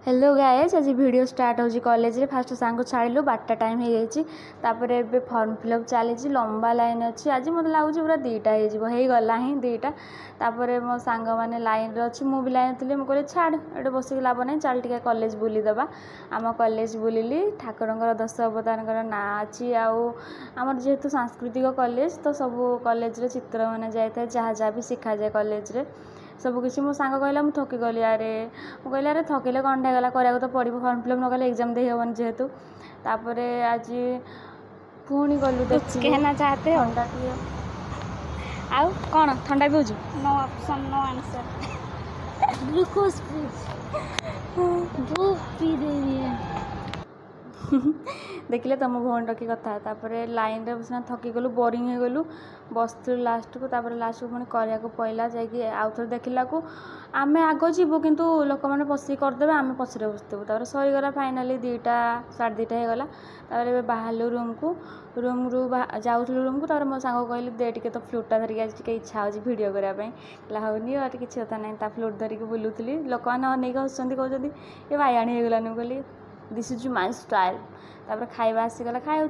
Hello ଗାଏଜ୍, ଆଜି video start ହେଉଛି କଲେଜରେ। ଫାଷ୍ଟ ସାଙ୍ଗକୁ ଛାଡ଼ିଲୁ, 12ଟା ଟାଇମ୍ ହେଇଯାଇଛି। ତାପରେ ଏବେ ଫର୍ମ ଫିଲ୍ଅପ୍ ଚାଲିଛି, ଲମ୍ବା ଲାଇନ୍ ଅଛି। ଆଜି ମୋତେ ଲାଗୁଛି ପୁରା 2ଟା ହେଇଯିବ, ହେଇଗଲା ହିଁ 2ଟା। ତାପରେ ମୋ ସାଙ୍ଗମାନେ ଲାଇନ୍ରେ ଅଛି, ମୁଁ ବି ଲାଇନ୍ରେ ଥିଲି। ମୁଁ କହିଲି, ଛାଡ଼, ଏଠି ବସିକି ଲାଭ ନାହିଁ, ଚାଲ ଟିକେ କଲେଜ ବୁଲିଦେବା। ଆମ କଲେଜ ବୁଲିଲି। ଠାକୁରଙ୍କର ଦଶ ଅବତାରଙ୍କର ନାଁ ଅଛି। ଆଉ ଆମର ଯେହେତୁ ସାଂସ୍କୃତିକ କଲେଜ, ତ ସବୁ କଲେଜରେ ଚିତ୍ରମାନେ ଯାଇଥାଏ, ଯାହା ଯାହା ବି ଶିଖାଯାଏ କଲେଜରେ ସବୁକିଛି। ମୋ ସାଙ୍ଗ କହିଲା, ମୁଁ ଥକିଗଲି। ଆରେ, ମୁଁ କହିଲି, ଆରେ ଥକିଲେ କ'ଣଟା ହେଇଗଲା, କରିବାକୁ ତ ପଡ଼ିବ। ଫର୍ମ ଫିଲ୍ଅପ୍ ନ କଲେ ଏକ୍ଜାମ୍ ଦେଇ ହେବନି ଯେହେତୁ। ତାପରେ ଆଜି ପୁଣି ଗଲୁ, ଦେଖିଲୁ। कहना चाहते हो? ଥଣ୍ଡା ଟିକେ। ଆଉ କ'ଣ, ଥଣ୍ଡା ପିଉଛୁ? No option, no answer. Glucose वो पी दे रही है। ଦେଖିଲେ ତମ ଭଉଣୀର କି କଥା। ତାପରେ ଲାଇନ୍ରେ ସିନା ଥକିଗଲୁ, ବୋରିଂ ହେଇଗଲୁ, ବସିଥିଲୁ ଲାଷ୍ଟକୁ। ତାପରେ ଲାଷ୍ଟକୁ ପୁଣି କରିବାକୁ ପଇଲା ଯାଇକି। ଆଉ ଥରେ ଦେଖିଲାକୁ ଆମେ ଆଗ ଯିବୁ, କିନ୍ତୁ ଲୋକମାନେ ବସିକି କରିଦେବେ, ଆମେ ପଛରେ ବସିଥିବୁ। ତାପରେ ସରିଗଲା ଫାଇନାଲି, 2ଟା 2:30 ହେଇଗଲା। ତାପରେ ଏବେ ବାହାରିଲୁ ରୁମ୍କୁ। ରୁମ୍ରୁ ଯାଉଥିଲୁ ରୁମ୍କୁ। ତାପରେ ମୋ ସାଙ୍ଗକୁ କହିଲି, ଦେ ଟିକେ ତ ଫ୍ଲୁଟ୍ଟା ଧରିକି, ଆଜି ଟିକେ ଇଚ୍ଛା ହେଉଛି ଭିଡ଼ିଓ କରିବା ପାଇଁ। କହିଲା, ହଉ ନିଅ, ଏଠି କିଛି କଥା ନାହିଁ। ତା ଫ୍ଲୁଟ୍ ଧରିକି ବୁଲୁଥିଲି, ଲୋକମାନେ ଅନେଇକି ହସୁଛନ୍ତି, କହୁଛନ୍ତି, ଏ ବାୟାଣୀ ହେଇଗଲାନି। ମୁଁ କହିଲି, this is my style. ତାପରେ ଖାଇବା ଆସିଗଲା, ଖାଇବା।